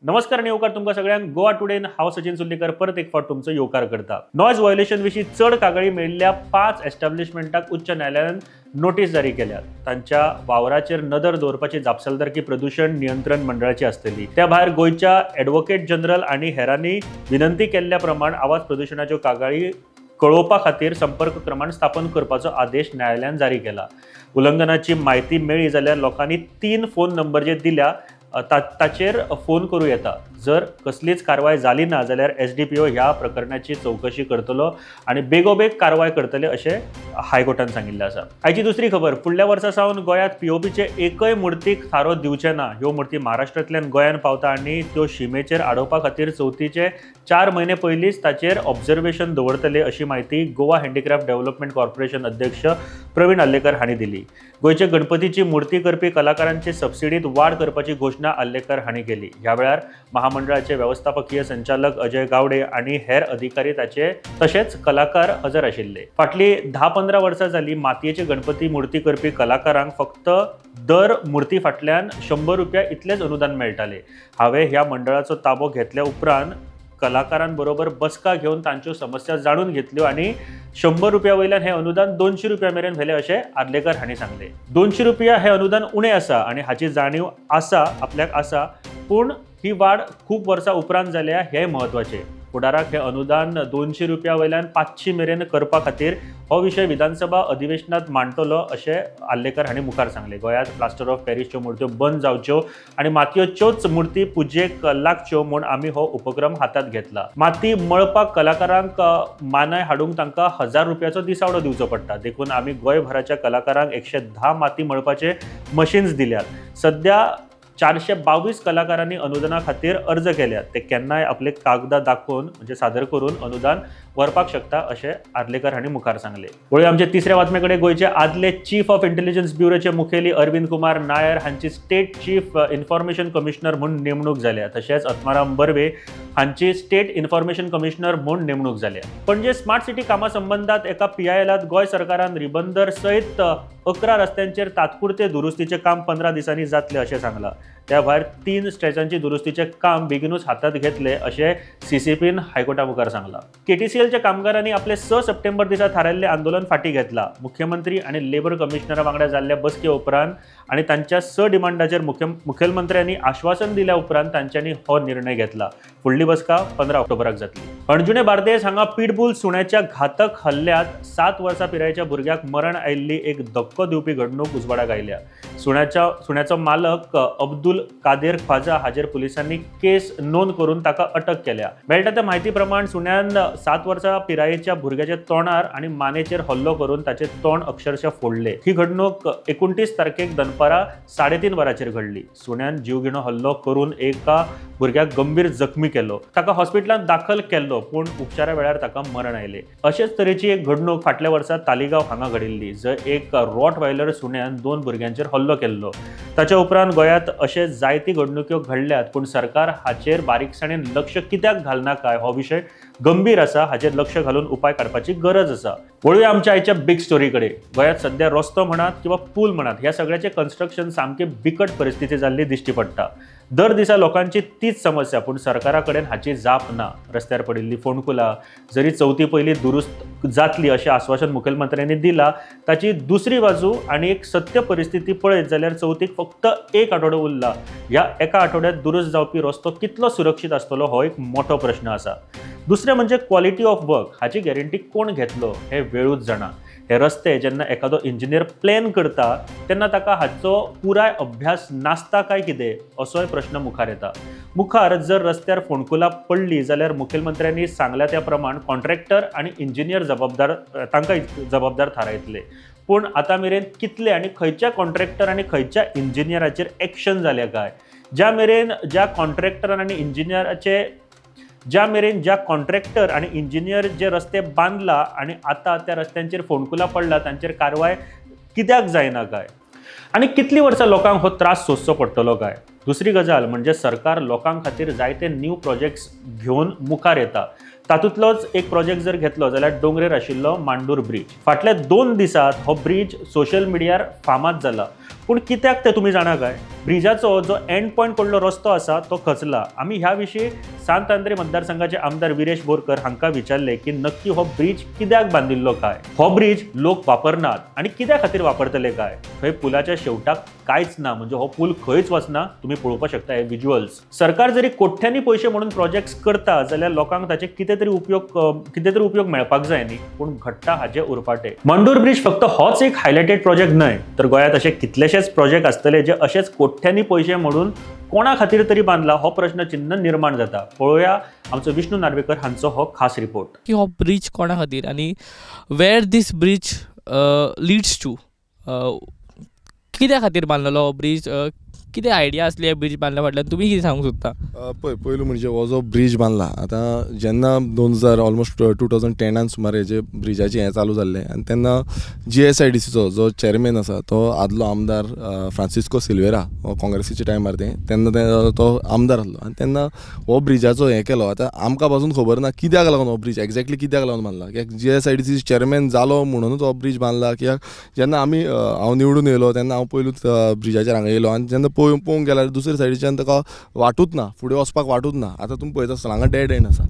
नमस्कार आनी येवकार तुमकां सगळ्यांक गोवा टुडेन. हांव सचिन सुर्लीकर परत एक फावट तुमचो येवकार करता. नॉयज व्हायोलेशन विशीं चड कागाळी मेळिल्ल्या 5 एस्टॅब्लिशमेंटाक उच्च न्यायालयान नोटीस जारी केल्या. तांच्या वावराचेर नदर दवरपाची जापसालदारकी प्रदूशण नियंत्रण मंडळाची आसतली. त्या भायर गोंयच्या एडवोकेट जनरल आनी हेरांनी विनंती केल्ल्या प्रमाण आवाज प्रदूशणाच्यो कागाळी कळोवपा खातीर संपर्क क्रमांक स्थापन करपाचो आदेश न्यायालयान जारी केला. उल्लंघनाची म्हायती मेळ्ळी जाल्यार लोकांनी 3 फोन नंबर जे दिल्या ताचेर फोन करूं येता. जर कसलीच कारवाय जाली ना जाल्यार SDPO ह्या प्रकरणाची चवकशी करतलो आनी बेगोबेग कारवाय करतले अशें हायकोर्टान सांगिल्लें आसा. आयची दुसरी खबर, फुडल्या वर्सा सावन गोंयांत POPचे एकय मुर्तीक थारो दिवचे ना. ह्यो मुर्ती महाराष्ट्रांतल्यान गोंयांत पावता आनी त्यो शिमेचेर आडोवपा खातीर चवथीचे 4 म्हयने पयलींच ताचेर ऑब्जर्वेशन दवरतले अशी म्हायती गोवा हँडीक्राफ्ट डेव्हलपमेंट कॉर्पोरेशन अध्यक्ष प्रवीण आर्लेकर हांणी दिली. गोंयचे गणपतीची मूर्ती करपी कलाकारांची सबसिडीत वाड करपाची घोशणा आर्लेकर हांणी केली. ह्या वेळार महामंडळाचे वेवस्थापकीय संचालक अजय गावडे आनी हेर अधिकारी ताचे तशेंच कलाकार हजर आशिल्ले. फाटली 10-15 वर्सां जाली मातयेचे गणपती मूर्ती करपी कलाकारांक फक्त दर मूर्ती फाटल्यान 100 रुपया इतलेच अनुदान मेळटाले. हांवें ह्या मंडळाचो ताबो घेतल्या उपरांत कलाकारांबरोबर बसका घेवन तांच्यो समस्या जाणून घेतल्यो आनी 100 रुपया वयल्यान हें अनुदान 200 रुपया मेरेन व्हेलें अशें आर्लेकर हांणी सांगलें. 200 रुपया हें अनुदान उणें आसा आनी हाची जाणीव आसा आपल्याक आसा, पूण ही वाड खूब वर्सां उपरांत जाल्या हें म्हत्वाचें. फुडाराक हें अनुदान 200 रुपया वयल्यान 500 मेरेन करपा खातीर हो विशय विधानसभा अधिवेशनात मांडटलो अशें आर्लेकर हांणी मुखार सांगलें. गोंयांत प्लास्टर ऑफ पॅरिसच्यो मुर्त्यो बंद जावच्यो आनी मातयेच्योच मुर्ती पुजेक लागच्यो म्हूण आमी हो उपक्रम हातांत घेतला. माती मळपाक कलाकारांक मानाय हाडूंक तांकां 1000 रुपयाचो दिसावडो दिवचो पडटा, देखून आमी गोंयभराच्या कलाकारांक 110 माती मळपाचे मशीन्स दिल्यात. सद्या 422 कलाकारांनी अनुदाना खातीर अर्ज केल्यात. ते केन्नाय आपले कागदां दाखोवन म्हणजे सादर करून अनुदान व्हरपाक शकता अशें आर्लेकर हांणी मुखार सांगलें. वळूया आमचे तिसऱ्या बातमे कडेन. गोंयचे आदले चीफ ऑफ इंटेलिजन्स ब्युरोचे मुखेली अरविंद कुमार नायर हांची स्टेट चीफ इन्फॉर्मेशन कमिशनर म्हूण नेमणूक जाल्या. तशेंच आत्माराम बर्वे हांची स्टेट इन्फॉर्मेशन कमिशनर म्हूण नेमणूक जाल्या. पणजे स्मार्ट सिटी कामा संबंदात एका PILांत गोंय सरकारान रिबंदर सयत 11 रस्त्यांचेर तात्पुरते दुरुस्तीचें काम 15 दिसांनी जातलें अशें सांगलां. त्या भायर 3 स्ट्रेचांची दुरुस्तीचें काम बेगिनूच हातांत घेतले अशें CCPन हायकोर्टा मुखार सांगलां. KTCLच्या कामगारांनी आपले 6 सप्टेंबर दिसा थारायल्लें आंदोलन फाटीं घेतलां. मुख्यमंत्री आनी लेबर कमिशनरा वांगडा जाल्ल्या बसके उपरांत आनी तांच्या 6 डिमांडाचेर मुखेलमंत्र्यांनी आश्वासन दिल्या उपरांत तांच्यांनी हो निर्णय घेतला. फुडली बसका 15 ऑक्टोबराक जातली. अणजुणे बार्देस हांगा पिटबूल सुण्याच्या घातक हल्ल्यात 7 वर्सां पिरायेच्या भुरग्याक मरण आयिल्ली एक धक्को दिवपी घडणूक उजवाडाक आयल्या. सुण्याचो मालक अब्दुल कादेर ख्वाजा हाजेर पुलिसांनी केस नोंद करून ताका अटक केल्या. मेळटा त्या म्हायती प्रमाण सुण्यान 7 वर्सां पिरायेच्या भुरग्याच्या तोंडार आनी मानेचेर हल्लो करून ताचें तोंड अक्षरशः फोडले. ही घडणूक 29 तारखेक दनपारा 3:30 वरांचेर घडली. सुण्यान जीवघेणो हल्लो करून एका भुरग्याक गंभीर जखमी केलो. ताका हॉस्पिटलांत दाखल केल्लो, पूण उपचारा वेळार ताका मरण आयलें. अशेच तरेची एक घडणूक फाटल्या वर्सा तालिगांव हांगा घडिल्ली, जंय एक रॉटवायलर सुण्यान 2 भुरग्यांचेर हल्लो केल्लो. ताच्या उपरांत गोंयांत अशे जायती घडणुक्यो घडल्यात, पूण सरकार हाचेर बारीकसाणेन लक्ष कित्याक घालना काय हो विशय गंभीर आसा. हाचेर लक्ष घालून उपाय काडपाची गरज आसा. वळूया आमच्या आयच्या बिग स्टोरी कडेन. गोंयांत सद्या रस्तो म्हणात किंवा पूल म्हणात ह्या सगळ्याचें कन्स्ट्रक्शन सामकें बिकट परिस्थिती जाल्ली दिश्टी पडटा. दर दिसा लोकांची तीच समस्या, पूण सरकारा कडेन हाची जाप ना. रस्त्यार पडिल्ली फोंडकुलां जरी चवथी पयलीं दुरुस्त जातली अशें आश्वासन मुखेलमंत्र्यांनी दिलां, ताची दुसरी बाजू आनी एक सत्य परिस्थिती पळयत जाल्यार चवथीक फक्त 1 आठवडो उरला. ह्या एका आठवड्यात दुरुस्त जावपी रस्तो कितलो सुरक्षीत आसतलो हो एक मोठो प्रश्न आसा. दुसरें म्हणजे क्वॉलिटी ऑफ वर्क हाची गॅरंटी कोण घेतलो हें वेळूच जाणा. हे रस्ते जेन्ना एखादो इंजिनियर प्लॅन करता तेन्ना ताका हाचो पुराय अभ्यास नासता काय कितें असोय प्रश्न मुखार येता. मुखार जर रस्त्यार फोंडकुलां पडली जाल्यार मुखेलमंत्र्यांनी सांगल्या त्या प्रमाण कॉन्ट्रॅक्टर आनी इंजिनियर जबाबदार, तांकां जबाबदार थारायतले. पूण आतां मेरेन कितले आनी खंयच्या कॉन्ट्रॅक्टर आनी खंयच्या इंजिनियराचेर एक्शन जाल्या काय? ज्या मेरेन ज्या कॉन्ट्रॅक्टरान आनी इंजिनियराचे ज्या मेरेन ज्या कॉन्ट्रॅक्टर आनी इंजिनियर जे रस्ते बांदला आनी आतां त्या रस्त्यांचेर फोंडकुलां पडला तांचेर कारवाय कित्याक जायना काय? आनी कितलीं वर्सां लोकांक हो त्रास सोंसचो पडटलो काय? दुसरी गजाल म्हणजे सरकार लोकां खातीर जायते न्यू प्रोजेक्ट्स घेवन मुखार येता. तातूंतलोच एक प्रोजेक्ट जर घेतलो जाल्यार डोंगरेर आशिल्लो मांडूर ब्रिज. फाटल्या 2 दिसांत हो ब्रिज सोशल मिडियार फामाद जाला. पूण कित्याक ते तुमी जाणा काय? ब्रिजाचो जो एंड पॉयंट कडलो रस्तो आसा तो खचला. आमी ह्या विशीं सांत आंद्रे मतदारसंघाचे आमदार विरेश बोरकर हांकां विचारले की नक्की हो ब्रिज कित्याक बांदिल्लो काय, हो ब्रिज लोक वापरनात आनी कित्या खातीर वापरतले काय? थंय पुलाच्या शेवटाक कांयच ना, म्हणजे हो पूल खंयच वचना. तुमी पळोवपाक शकता हे विज्युअल्स. सरकार जरी कोट्यांनी पयशे म्हणून प्रोजेक्ट्स करता जाल्यार लोकांक ताचे कितें तरी उपयोग मेळपाक जाय न्ही, पूण घडटा हाजे उरफाटे. मंडूर ब्रिज फक्त होच एक हायलायटेड प्रोजेक्ट न्हय, तर गोंयांत अशे कितलेशेच प्रोजेक्ट आसतले जे अशेच कोट्यांनी पयशे म्हणून कोणा खातीर तरी बांदला हो प्रश्नचिन्ह निर्माण जाता. पळोवया आमचो विष्णू नार्वेकर हांचो हो खास रिपोर्ट. की हो ब्रिज कोणा खातीर आनी where this bridge leads to, कित्या खातीर बांदलेलो हो ब्रिज, कितें आयडिया आसली हे ब्रिज बांदल्या फाटल्यान, तुमी कितें सांगूंक सोदता? पळय, पयलू म्हणजे हो जो ब्रिज बांदला आतां जेन्ना 2000 ऑलमोस्ट 2010 सुमार हेजे ब्रिजाचें हें चालू जाल्लें आनी तेन्ना GSIDCचो जो चेअरमॅन आसा तो आदलो आमदार फ्रांसिस्को सिल्वेरा, हो काँग्रेसीच्या टायमार तें तेन्ना तो आमदार आसलो आनी तेन्ना हो ब्रिजाचो हें केलो. आतां आमकां पासून खबर ना कित्याक लागून हो ब्रिज एक्झॅक्टली कित्याक लागून बांदला, कित्याक GSIDC chairman जालो म्हणूनच हो ब्रिज बांदला. कित्याक जेन्ना आमी हांव निवडून येयलो तेन्ना हांव पयलूच ब्रिजाचेर हांगा येयलो आनी जेन्ना पळोवंक गेल्यार दुसरे सायडीच्यान ताका वाटूच ना, फुडें वचपाक वाटूच ना. आतां तुमी पळयता आसतना हांगा डेड एंड आसा,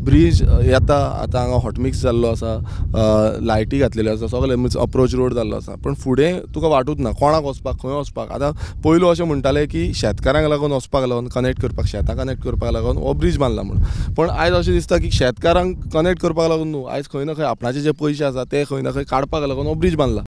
ब्रीज येता आतां हांगा हॉटमिक्स जाल्लो आसा, लायटी घातलेल्यो आसा, सगळें मिन्स अप्रोच रोड जाल्लो आसा, पूण फुडें तुका वाटूच ना कोणाक वचपाक, खंय वचपाक. आतां पयलू अशें म्हणटाले की शेतकारांक लागून वचपाक लागून कनेक्ट करपाक, शेतां कनेक्ट करपाक लागून हो ब्रीज बांदला म्हणून, पूण आयज अशें दिसता की शेतकारांक कनेक्ट करपाक लागून न्हू, आयज खंय ना खंय आपणाचे जे पयशे आसा ते खंय ना खंय काडपाक लागून हो ब्रीज बांदला.